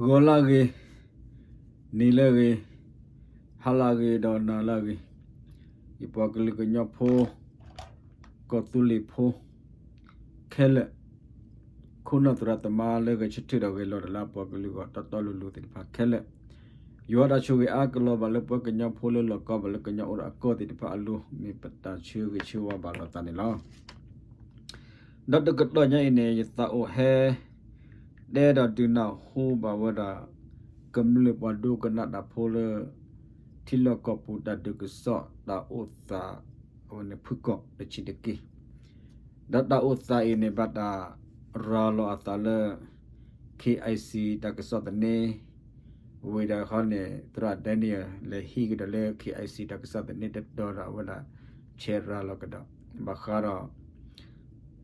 ဂီၤလၢဂ့ၤ, နံၤလၢဂ့ၤ, ဟါလၢဂ့ၤ ဒီးနၤလၢဂ့ၤ, ယပှၤကလုာ်ကညီဖိ ကီၢ်သူလ့ၤဖိ ခဲလၢာ်, ခိၣ်နၢ်သရၣ်သမါလၢဂဲၤဆၢထၢၣ်ဒီးဂဲၤလီၤတၢ်လၢအပှၤကလုာ်အဂီၢ် တီတီလိၤလိၤသ့ၣ်တဖၣ်ခဲလၢာ်, ယွၤတၢ်ဆိၣ်ဂ့ၤအါကလီၤဘၣ်လၢပှၤကညီဖိလၢလီၢ်ကီဘၣ်လၢကညီအိၣ်ဒီးအကီၢ်သ့ၣ်တဖၣ်အလိၤ မ့ၢ်ပတၢ်ဆၢဂ့ၤဆၢဝါဘၣ်လိာ်သးန့ၣ်လီၤ. ဒီးတကတီၢ်ညါအံၤန့ၣ် ယသးအိၣ်ဟဲ တဲဒီးဒုးနၢ်ဟူဘၣ်ဝဲဒၣ် ကမျၢၢ်ပှၤဒိကနၣ်တၢ်ဖိလၢ ထံလီၢ်ကီၢ်ပူၤတၢ်ဒုးကစီၣ်တၢ်အိၣ်သး အဝဲန့ၣ်ဖုၣ်ကိာ်တဆံးတက့ၢ်. ဒီးတၢ်အိၣ်သးအံၤန့ၣ် ဘၣ်တၢ်ရၤလီၤအသးလၢ KIC တၢ်ကစီၣ်သန့ ဝံၤဒီးခီန့ၣ် သရၣ် Daniel လဲၤဟံးကဒီးလၢ KIC တၢ်ကစီၣ်သန့တတီၤဒီး အဝဲဒၣ်ဆဲးရၤလီၤကဒီး ဘၣ်ဃးဒီး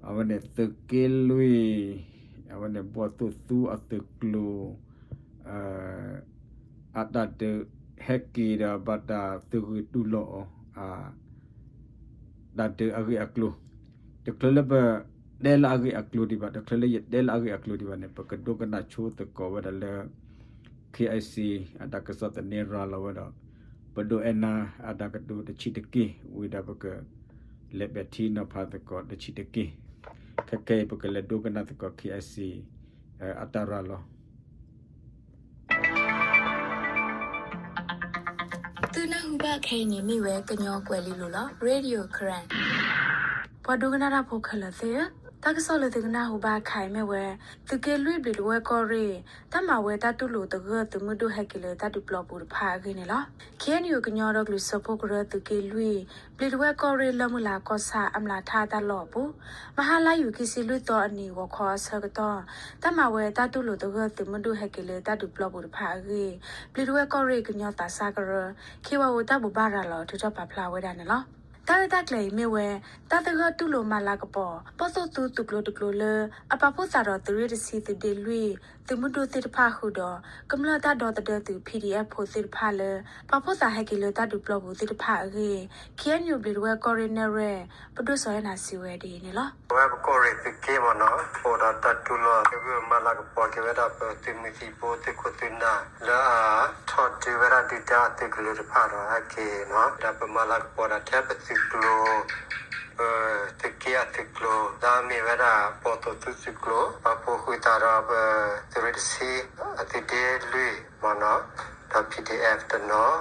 အဝဲန့ၣ်သုးက့လွံၢ် အဝဲန့ၣ်ဘီၣ်သိၣ်သူအသုးကျိၤ အတၢ်ဒုးဟဲက့ၤဒီးဘၣ်တၢ်သုးဂုာ်တူၢ်လိာ်အီၤ တၢ်ဒုးအဂ့ၢ်အကျိၤ, တချုးလၢပတဲလၢအဂ့ၢ်အကျိၤဒံးဘၣ် တချုးလၢယတဲလၢအဂ့ၢ်အကျိၤဒံးဘၣ်န့ၣ် ပကဒိကနၣ်ဆိသကိးဝဲဒၣ်လၢ KIC အတၢ်ကစီၣ်သန့ရၤလီၤဝဲဒီး ပဒိးအဲၣ်နၤအတၢ်ကတိၤတဆံးတက့ၢ် ဝံၤဒီးပကလဲၤပဲာ်ထံနီၤဖးသကိးတဆံးတက့ၢ်. ခဲခဲအံၤ ပကလဲၤဒိကနၣ်သကိး KIC အတၢ်ရၤလီၤ သုနၢ်ဟူဘၣ်ခဲအံၤန့ၣ်မ့ၢ်ဝဲကညီကွဲၤလံလိၤလီၤ Radio Karen. ပှၤဒိကနၣ်တၢ်ဖိခဲလၢာ်သ့ၣ်ဧၢ, တၢ်ကစီၣ်လၢသုကနၣ်ဟူဘၣ်ခဲအံၤမ့ၢ်ဝဲ သုးက့လွံၢ်ဘျံးတဝဲၢ်ကီၢ်ရ့ၣ် တၢ်မၤဝဲတၢ်တူၢ်လိာ်သဂၢၢ်သုးမုၢ်ဒိၣ်ဟဲက့ၤလၢတၢ်ဒုးပျီပူၤတဖၣ်အဂ့ၢ်န့ၣ်လီၤ. KNU ကညီဒီကလုာ်စၢဖှိၣ်ကရၢသုးက့လွံၢ် ဘျံးတဝဲၢ်ကီၢ်ရ့ၣ်လၢမုၢ်လၢ်ကီၢ်ဆၣ် အမျးထၣ်တၢ်လီၢ်အပူၤ မဟါလါယူၤခံဆံလွံၢ်သီအနံၤ ဂီၤခီအဆၢကတီၢ် တၢ်မၤဝဲတၢ်တူၢ်လိာ်သဂၢၢ်သုးမုၢ်ဒိၣ်ဟဲက့ၤလၢတၢ်ဒုးပျီပူၤတဖၣ်အဂ့ၢ် ဘျံးတဝဲၢ်ကီၢ်ရ့ၣ်ကညီသးစၢ်ကရၢ ခ့ဝါဧိၤတၢ်ဘိးဘၣ်ရၤလီၤထုးထီၣ်ပာ်ဖျါဝဲဒၣ်န့ၣ်လီၤ. တၢ်ရဲၣ်တၢ်ကျဲၤအံၤမ့ၢ်ဝဲ တၢ်သဂၢၢ်တူၢ်လိာ်မၤလၤကပီၤ ဘီၣ်သိၣ်သူသုးကျိၤတကျိၤလၢ အပာ်ဖှိၣ်သးဒီးသုးရ့ၣ်တဆံ သုးဒ့လွံၢ် သုးမုၢ်ဒိၣ်သ့ၣ်တဖၣ်ဃုာ်ဒီး ကမျၢၢ်တၢ်ဒီသဒၢသုး PDF ဖိသ့ၣ်တဖၣ်လၢ ပာ်ဖှိၣ်သးဟဲက့ၤလၢတၢ်ဒုးပျီပူၤသ့ၣ်တဖၣ်အဂ့ၢ် KNU ဘျံးတဝဲၢ်ကီၢ်ရ့ၣ်နဲၣ်ရွဲၣ် ပဒိၣ်စီၤအဲၣ်နၤစံးဝဲဒ်အံၤန့ၣ်လီၤ. ပဝဲပကီၢ်ရ့ၣ်သုးက့မ့ၢ်နီၤ အိၣ်ဒီးတၢ်တူၢ်လိာ်သဂၢၢ်မၤလၤကပီၤက့ၤဝဲဒၣ်ပသုးမုၢ်သံၣ်ဘိ သုးခိၣ်သုးနၢ် လၢအထီၣ်ဒုးဝဲဒၣ်ဒုၣ်ဒါအသုးကလၢၤတဖၣ်ဒီးဟဲက့ၤနီၤ ဒီးပမၤလၤကပီၤဒၣ်ထဲပသုးကျိၤ ပသုးက့အသုးကျိၤ လၢအမ့ၢ်ဝဲဒၣ်ဘီၣ်သိၣ်သူသုးကျိၤ ပာ်ဖှိၣ်ဃုာ်သးဒီးပသုးရ့ၣ်တဆံ အသုးဒ့လွံၢ်မ့ၢ်နီၤ ဒီး PDF တနီၤ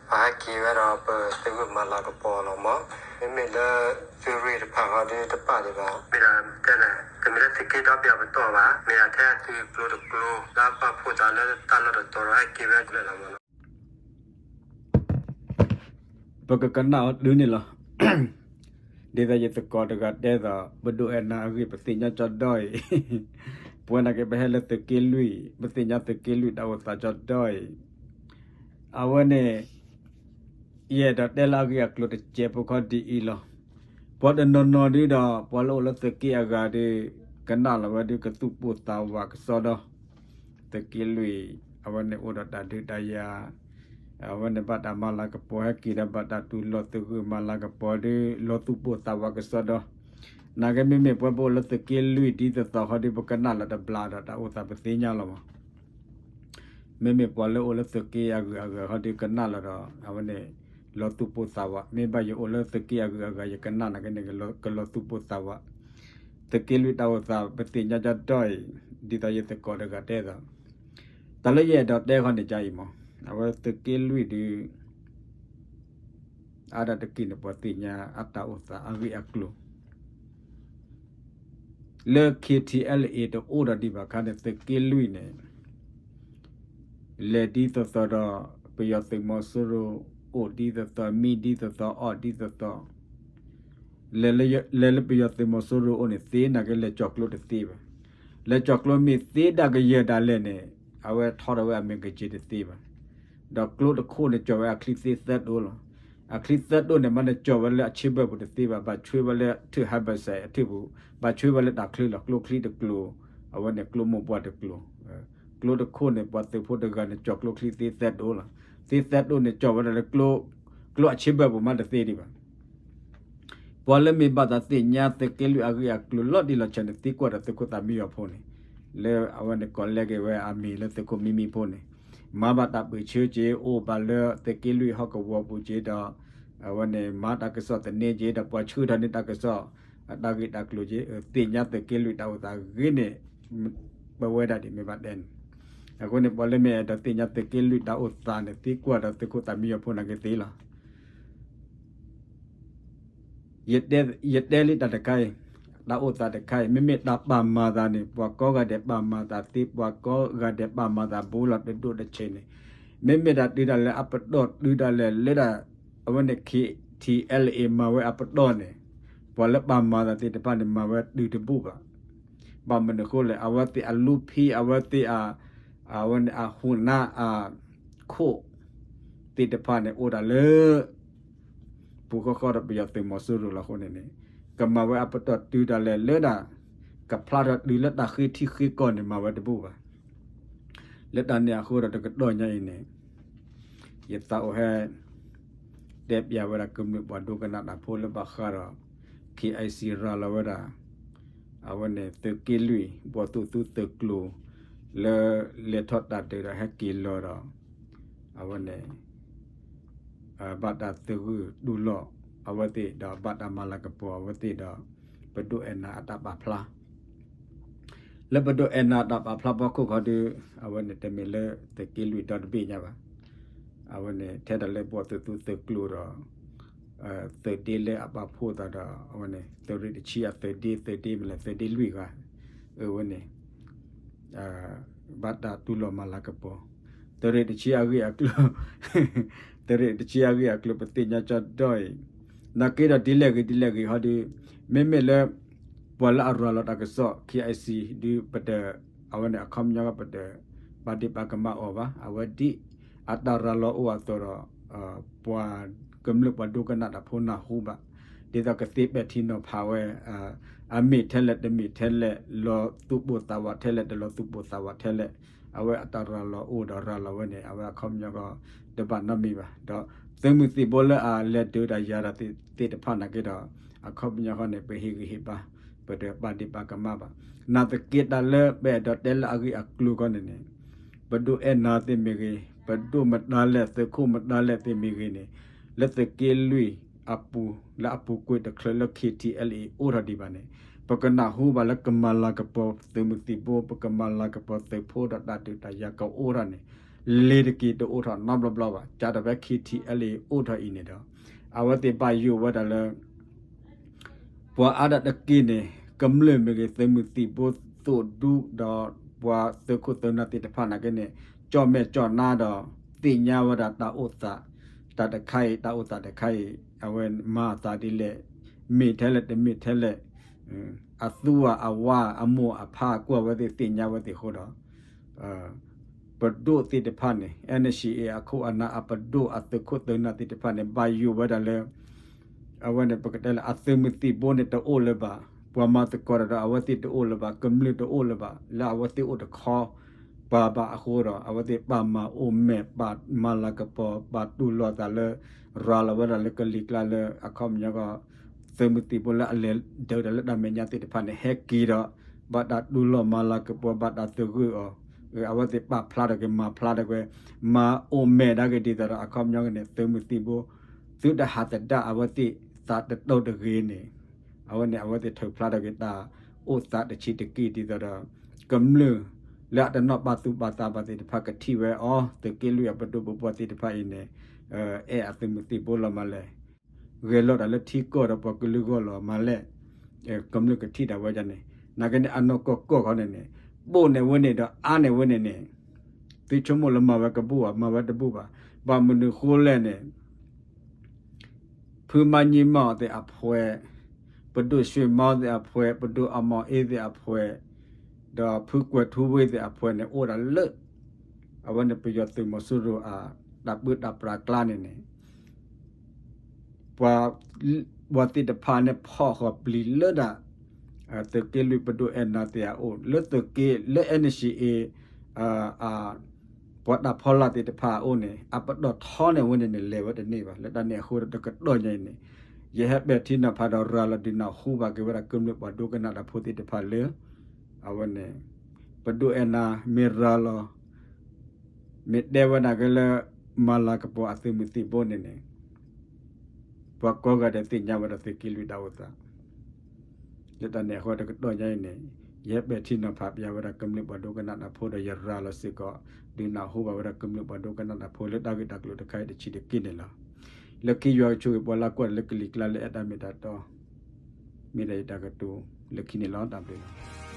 ပဟဲက့ၤဝဲဒီးပသုးဂုာ်မၤလၤကပီၤလီၤမး. မ့မ့ၢ်လၢသုးရ့ၣ်တဖၣ်ဃီဒီးတပာ်ဒံးဘၣ် မ့ၢ်ဒၣ်တဲန့ၣ် တမ့ၢ်လၢသုးက့ဒီဘ့ၣ်အပတီၢ်ဘၣ် မ့ၢ်ဒၣ်ထဲအသုးကျိၤတကျိၤ လၢအပာ်ဖှိၣ်သးလၢတၢ်လီၢ်တတီၤဒီးဟဲက့ၤဝဲကျၢၤလီၤမးနီၤ ပကကနၣ်အီၤဒုးန့ၣ်လီၤ. ဒ်သိးယသကိးတဂၤတဲသိး ပဒိးအဲၣ်နၤအဂ့ၢ် ပသ့ၣ်ညါကၠီဒီအံၤ, ပဝဲနာ်က့ ပဟဲလၢသုးက့လွံၢ် ပသ့ၣ်ညါသုးက့လွံၢ်တၢ်အိၣ်သးကၠီဒီအံၤ, အဝဲန့ၣ် ယအဲၣ်ဒိးတဲလၢအဂ့ၢ်အကျိၤတစဲးဖိခီဒ်အံၤလီၤ. ပှၤတနီၤနီၤဒုဒီး ပှၤလၢအိၣ်လၢသုးက့အဂၤဒီး ကနၣ်လီၤဝဲဒုး ကသူၣ်ပိၢ်သးဝးကစီဒီ သုးက့လွံၢ် အဝဲန့ၣ်အိၣ်ဒီးတၢ်ဒုးတၢ်ယၤ, အဝဲန့ၣ်ဘၣ်တၢ်မၤလၤကပီၤဟဲက့ၤဒီး ဘၣ်တၢ်တူၢ်လိာ်သဂၢၢ်မၤလၤကပီၤဒီး လီၤသူၣ်ပိၢ်သးဝးကစီဒီ, နာ်က့မ့မ့ၢ်ပှၤပအိၣ်လၢသုးက့လွံၢ်ဒ်သိးသိးဃီဒီး ပကနၣ်လီၤတဘျီဒီး တၢ်အိၣ်သးပသ့ၣ်ညါလီၤမး. မ့မ့ၢ်ပှၤလၢအိၣ်လၢသုးက့အဂုၤအဂၤဃီဒီး ကနၣ်လီၤဒီး အဝဲန့ၣ် လီၤသူၣ်ပိၢ်သးဝး, မ့ၢ်ဘၣ်ယအိၣ်လၢသုးက့အဂုၤအဂၤ ယကနၣ်နာ်က့န့ၣ် ကလီၤသူၣ်ပိၢ်သးဝး, သုးက့လွံၢ်တၢ်အိၣ်သး ပသ့ၣ်ညါကၠီဒီအံၤ, ဒ်သိးယသကိးတဂၤတဲသိး, တၢ်လၢယအဲၣ်ဒိးတဲဃီန့ၣ် ကအံၤမး, အဝဲသုးက့လွံၢ်ဒုး အါဒၣ်တက့ၢ်န့ၣ် ပှၤသ့ၣ်ညါအတၢ်အိၣ်သးအဂ့ၢ်အကျိၤ လၢ KTLA တအိၣ်ဒီးဒံးဘၣ်အခါန့ၣ် သုးက့လွံၢ်န့ၣ် လဲၤဒ်သိးသိးဒီး ပယီၤသုးမီၤစိရိၤ အိၣ်ဒ်သိးသိး မံဒ်သိးသိး အီၣ်ဒ်သိးသိး, လဲၤလၢပယီၤသုးမီၤစိရိၤအိၣ်န့ၣ် သ့နာ်က့လဲၤကၠီၣ်ကျိတသ့ဘၣ်. လဲၤကၠီၣ်ကျိမ့ၢ်သ့ဒၣ်ကယဲၢ်ဒၣ်လဲာ်န့ၣ် အဝဲထီထီၣ်ဝဲအမဲာ်ကက့ၤတသ့ဘၣ်. ဒီးကျိတခိၣ်န့ၣ် ကၠီၣ်ဝဲအချံသ့သၢတိၢ်လီၤ. အချံသၢတိၢ်န့ၣ် မ့ၢ်န့ၣ်ကၠီၣ်ဝဲလၢအဆ့ဘၢၣ်ပူၤတသ့ဘၣ်, ဘၣ်ဆွ့ဝဲလၢထၢၣ်ဟါဘၢၣ်စဲးအထၢၣ်ပူၤ, ဘၣ်ဆွ့ဝဲလၢတၢ်ချၢလီၤ. ကျိချံတကျိၤ, အဝဲန့ၣ်ကျိမိၢ်ပှၢ်တကျိၤ, ကျိတခိၣ်န့ၣ် ပှၤသုးဖိတဂၤန့ၣ် ကၠီၣ်ကျိချံသ့သၢတိၢ်လီၤ. သ့သၢတိၢ်န့ၣ် ကၠီၣ်ဝဲဒၣ်လၢ ကျိအဆ့ဘၢၣ်ပူၤမးတသ့ဒံးဘၣ်. ပှၤလၢမ့ၢ်ဘၣ်သးသ့ၣ်ညါသုးက့လွံၢ်အဂ့ၢ်အကျိၤလီၤတံၢ်လီၤဆဲးန့ၣ် သံကွၢ်ဒီးသုးခိၣ်သၣ်မံယီၤဖိန့ၣ်, လၢအဝဲန့ၣ်ကိးလဲက့ၤဝဲအမံၤလၢသုးခိၣ်မံမံဖိန့ၣ်, မၤဘၣ်တၢ်ပၢၢ်ဆၢက့ၤ အိၣ်ဘၣ်လၢသုးက့လွံၢ်ဟီၣ်ကဝီၤပူၤက့ၤဒီး အဝဲန့ၣ် မၤတၢ်ကစီၣ်သန့က့ၤဒီး ပှၤဆှၢထီၣ်န့ၢ်တၢ်ကစီၣ် အတၢ်ဂ့ၢ်တၢ်ကျိၤက့ၤ သ့ၣ်ညါသုးက့လွံၢ်တၢ်အိၣ်သးဂ့ၤန့ၣ် ပဝဲဒၣ်ဒ်မ့ၢ်ဘၣ်တဲန့ၣ်. အဃိန့ၣ် ပှၤလၢမ့ၢ်အဲၣ်ဒိးသ့ၣ်ညါသုးက့လွံၢ်တၢ်အိၣ်သးန့ၣ် သံကွၢ်ဒီးသုးခိၣ်သးမံယီၤဖိန့ၣ်က့ၤသ့လီၤ. ယတဲလံတၢ်တခါအံၤ, တၢ်အိၣ်သးတခါအံၤ မ့မ့ၢ်တၢ်ပာ်မၤသးန့ၣ် ပှၤကိးဂၤဒဲးပာ်မၤသးသ့ ပှၤကိးဂၤဒဲးပာ်မၤသးဘူးလီၤတဒိၣ်တဆံးန့ၣ်, မ့မ့ၢ်တၢ်တုၤဒၣ်လဲာ်အပတီၢ်တုၤဒၣ်လဲာ်လၢဒၣ် အဝဲန့ၣ် K T L A မၤဝဲအပတီၢ်န့ၣ်, ပှၤလၢပာ်မၤသးသ့ၣ်တဖၣ်န့ၣ် မၤဝဲတုၤတဘူၣ်ဘၣ်. ဘၣ်မနုၤအဃိလဲၣ် အဝဲသ့ၣ်အလူဖံ အဝဲသ့ၣ်အ အဝဲန့ၣ်အဟူးနါအ ခိၣ်သ့ၣ်တဖၣ်န့ၣ် အိၣ်ဒၣ်လၢ ပူၤဃီဃီဒီးပယီၤသုးမီၤစိရိၤလီၤအဃိန့ၣ်န့ၣ်, ကမၤဝဲအပတီၢ်တုၤဒၣ်လဲာ်လၢဒၣ် ကဖျါထီၣ်တုၤလၢတၢ်ဃ့ထံဃ့ကီၢ်န့ၣ် မၤဝဲတဘူၣ်ဘၣ်. လၢတၢ်န့ၣ်အဃိဒီးတကတီၢ်ညါအံၤန့ၣ် ယသးအိၣ်ဟဲ တဲပျးဝဲဒၣ်ကမျၢၢ်ပှၤဒိကနၣ်တၢ်ဖိလၢဘၣ်ဃးဒီး K I C ရၤလီၤဝဲဒၣ် အဝဲန့ၣ် သုးက့လွံၢ် ဘီၣ်သိၣ်သူသုးကျိၤ လၢလဲၤထီၣ်တၢ်ဒုးဒီးဟဲက့ၤလီၤဒီး အဝဲန့ၣ် ဘၣ်တၢ်သဂၢၢ်တူၢ်လိာ်အဝဲသ့ၣ်ဒီး ဘၣ်တၢ်မၤလၤကပီၤအဝဲသ့ၣ်ဒီး ပဒိၣ်အဲၣ်နၤအတၢ်ပာ်ဖျါ လၢပဒိၣ်အဲၣ်နၤအတၢ်ပာ်ဖျါဖီခိၣ်ခီဒီး အဝဲန့ၣ်တမ့ၢ်လၢသုးက့လွံၢ်ဒီတဘ့ၣ်ညါဘၣ်. အဝဲန့ၣ်ထဲဒၣ်လၢဘီၣ်သိၣ်သူသုးကျိၤဒီး သုးဒ့လၢအပာ်ဖှိၣ်သးဒီး အဝဲန့ၣ် သုးရ့ၣ်တဆံအသုးဒ့ သုးဒ့မ့ၢ်လဲၣ် သုးဒ့လွံၢ်ဂၤ အဝဲန့ၣ် ဘၣ်တၢ်တူၢ်လိာ်မၤလၤကပီၤ သုးရ့ၣ်တဆံအဂ့ၢ်အကျိၤ သုးရ့ၣ်တဆံအဂ့ၢ်အကျိၤ ပသ့ၣ်ညါကၠီဒီအံၤ နာ်က့ဒီးဒ်လဲၣ်ဂ့ၤဒ်လဲၣ်ဂ့ၤဟီဒီး မ့မ့ၢ်လၢ ပှၤလၢအရၤလီၤတၢ်ကစီၣ် K I C ဒီး ပတ အဝဲန့ၣ်အခီပညီပတ ပာ်ဒ့ၣ်ပာ်ကမၣ်အီၤဘၣ်. အဝဲဒ်အတၢ်ရၤလီၤအိၣ်အသိးဒီး ပှၤကမျၢၢ်ပှၤဒိကနၣ်တၢ်ဖိနၢ်ဟူဘၣ်. ဒ်သိးကသ့ပဲာ်ထံနီၤဖးဝဲ အမ့ၢ်ထဲလဲၣ်တမ့ၢ်ထဲလဲၣ် လီၤသူၣ်ပိၢ်သးဝးထဲလဲၣ် တလီၤသူၣ်ပိၢ်သးဝးထဲလဲၣ် အဝဲအတၢ်ရၤလီၤအိၣ်ဒီးရၤလီၤဝဲန့ၣ် အဝဲအခီပညီကီး တဘၣ်နီတမံၤဘၣ်. ဒီးသုးမုၢ်သံၣ်ဘိလၢအလဲၤဒုးတၢ်ယၤတၢ်သ့ၣ်တဖၣ်နာ်က့ဒီး အခီပညီဃီန့ၣ် ပဟ့ၣ်ဂံၢ်ဟ့ၣ်ဘါ ပတပာ်ဒ့ၣ်ပာ်ကမၣ်ဘၣ်. နာ်သက့တၢ်လၢပအဲၣ်ဒိးတဲလၢအဂ့ၢ်အကျိၤဃီန့ၣ်န့ၣ် ပဒိၣ်အဲၣ်နၤသ့ၣ်မ့ၢ်ဂ့ၤ ပဒိၣ်မတၤလဲၣ် သုးခိၣ်မတၤလဲၣ်သ့ၣ်မ့ၢ်ဂ့ၤန့ၣ် လၢသုးက့လွံၢ်အပူၤ လၢအပူၤကွံာ်တချုးလၢ K T L A အိၣ်ထီၣ်ဒံးဘၣ်န့ၣ် ပကနၢ်ဟူဘၣ်လၢကမၤလၤကပီၤသုးမုၢ်သံၣ်ဘိ ပကမၤလၤကပီၤသုးဖိဒီးတၢ်ဒုးတၢ်ယၤကအိၣ်ထီၣ်န့ၣ် လ့ၤတက့ၤတအိၣ်ထီၣ်နီတဘျီဘျီဘၣ်. ကၢ်ဒီးဖဲ K T L A အိၣ်ထီၣ်အံၤန့ၣ်ဒီး အဝဲသ့ၣ်ဘၣ်ယိၣ်ဝဲဒၣ်လၢ ပှၤအါဒၣ်တက့ၢ်န့ၣ် ကမျၢၢ်မ့ၢ်ဂ့ၤ သုးမုၢ်သံၣ်ဘိ သိၣ်ဒူဒီး ပှၤသုးခိၣ်သုးနၢ်သ့ၣ်တဖၣ်နာ်က့န့ၣ် ကၠီၣ်မဲာ်ကၠီၣ်နါဒီး သ့ၣ်ညါဝဲဒၣ်တၢ်အိၣ်သး တၢ်တခါအံၤ တၢ်အိၣ်သးတခါအံၤ အဝဲမၤအသးဒ်လဲၣ် မ့ၢ်ထဲလဲၣ်တမ့ၢ်ထဲလဲၣ် အသူအဝါ အမိၢ်အဖါ ကွၢ်ဝဲသ့ၣ်သ့ၣ်ညါဝဲသ့ၣ်အဃိဒီး ပဒိၣ်သ့ၣ်တဖၣ်န့ၣ် N C A အခိၣ်အနၢ်အပဒိၣ်အသုးခိၣ်သုးနၢ်သ့ၣ်တဖၣ်န့ၣ် ဘၣ်ယိၣ်ဝဲဒၣ်လၢ အဝဲန့ၣ် ပကတဲလၢအသုးမုၢ်သံၣ်ဘိန့ၣ်တအိၣ်လၢၤဘၣ်, ပှၤမၤသကိးတၢ်ဒီးအဝဲသ့ၣ်တအိၣ်လၢၤဘၣ်, ကမျၢၢ်တအိၣ်လၢၤဘၣ်, လၢအဝဲသ့ၣ်အိၣ်တခီပၤဘၣ်အဃိဒီး အဝဲသ့ၣ်ပာ်မၤအိၣ်မဲာ် ပာ်မၤလၤကပီၤ ပာ်တူၢ်လိာ်သးလၢ ရၤလီၤဝဲဒၣ်လၢကလံၤကျါလၢအခီပညီကီး သုးမုၢ်သံၣ်ဘိလၢအလဲၤဒုးတၢ်လၢတၢ်မဲာ်ညါသ့ၣ်တဖၣ်န့ၣ် ဟဲက့ၤဒီး ဘၣ်တၢ်တူၢ်လိာ်မၤလၤကပီၤ ဘၣ်တၢ်သဂၢၢ်အီၤ, အဝဲသ့ၣ်ပာ်ဖျါထီၣ်က့ၤ မၤဖျါထီၣ်က့ၤ မၤအိၣ်မဲာ်ဒၣ်က့ၤဒ်သိးဒီး အခီပညီက့ၤန့ၣ် သုးမုၢ်သံၣ်ဘိ သုတဟးသဒၣ်အဝဲသ့ၣ်သးတတီတဂ့ၤန့ၣ်, အဝဲန့ၣ် အဝဲသ့ၣ်ထုးဖျါထီၣ်က့ၤတၢ်အိၣ်သးတဆံးတက့ၢ်ဒ်သိးဒီး ကမျၢၢ်လၢအတနီၣ်ပာ်သူၣ်ပာ်သးဘၣ်သ့ၣ်တဖၣ်ကထံၣ်ဝဲအီၤ, သုးက့လွံၢ်အပဒိၣ်ပပှၢ်သ့ၣ်တဖၣ်အံၤန့ၣ် အဲၣ်အသုးမုၢ်သံၣ်ဘိလီၤမးလဲၣ် ဂဲၤလိာ်တၢ်လၢထံကီၢ်ဒီးပှၤကလုာ်ဂီၢ်လီၤမးလဲၣ်, ကမျၢၢ်ကထံၣ်ဒၣ်ဝဲဒၣ်န့ၣ်, နာ်က့န့ၣ် အနီၢ်ကီၢ်ကီၢ်ခီန့ၣ်န့ၣ် ပိာ်န့ၢ်ဝဲန့ၣ်ဒီးအါန့ၢ်ဝဲန့ၣ်န့ၣ်, သုဆိကမိၣ်လၢမၤဝဲကဘူၣ်ဘၣ် မၤဝဲတဘူၣ်ဘၣ်, ဘၣ်မနုၤဃိလဲၣ်န့ၣ် ဖုမါညံမီၢ်သ့ၣ်အဖှဲး, ပဒိၣ်ရွှ့ၣ်မီသ့ၣ်အဖှဲး, ပဒိၣ်အမီၤအ့သ့ၣ်အဖှဲး, ဒီးဖုကွဲၤထူဝ့သ့ၣ်အဖှဲးန့ၣ် အိၣ်ဒၣ်လၢ အဝဲန့ၣ်ပယီၤသုးမီၤစိရိၤအတၢ်ပၢတၢ်ပြးကျါန့ၣ်န့ၣ် ပှၤ ပှၤသ့ၣ်တဖၣ်န့ၣ်ဖီၣ်ဃီၤပျံၤလၢဒၣ် သုးက့လွံၢ်ပဒိၣ်အဲၣ်နၤသ့ၣ်အအိၣ် လၢသုးက့လၢ N C A ပှၤတၢ်ဖီလာ်သ့ၣ်တဖၣ်အအိၣ်န့ၣ် အပတီၢ်ထီန့ၢ်ဝဲန့ၣ်န့ၣ် လဲၤဝဲတန့ၢ်ဘၣ်. လၢတၢ်န့ၣ်အဃိဒီးတကတီၢ်ညါအံၤန့ၣ် ယဟဲပဲာ်ထံနီၤဖးဒီးရၤလီၤဒုးနၢ်ဟူဘၣ်က့ၤဝဲဒၣ်ကမျၢၢ်ပှၤဒိကနၣ်တၢ်ဖိသ့ၣ်တဖၣ်လၢ အဝဲန့ၣ် ပဒိၣ်အဲၣ်နၤ မ့ၢ်ရၤလီၤ မ့ၢ်တဲဝဲဒၣ်က့ၤလၢ မၤလၤကပီၤအသုးမုၢ်သံၣ်ဘိန့ၣ်န့ၣ် ပှၤကိးဂၤဒဲးသ့ၣ်ညါဝဲဒၣ်သုးက့လွံၢ်တၢ်အိၣ်သး လၢတၢ်န့ၣ်အဃိတကတီၢ်ညါအံၤန့ၣ် ယဟဲပဲာ်ထံနီၤဖးပျးဝဲဒၣ်ကမျၢၢ်ပှၤဒိကနၣ်တၢ်ဖိဒီးယရၤလီၤစ့ၢ်ကီး ဒုးနၢ်ဟူဘၣ်ဝဲဒၣ်ကမျၢၢ်ပှၤဒိကနၣ်တၢ်ဖိလၢတၢ်ဂ့ၢ်တၢ်ကျိၤတခါအံၤတဆံးတက့ၢ်န့ၣ်လီၤ. လၢခံယွၤကဆိၣ်ဂ့ၤပှၤလၢကွၢ်လၢကလံၤကျါလၢအဲၣ်တၢ်မ့ၢ်တၢ်တီ မ့ၢ်ဒၣ်ယတၢ်ကတိၤလၢခံန့ၣ်လီၤ. တၢ်ဘျုးလီၤ.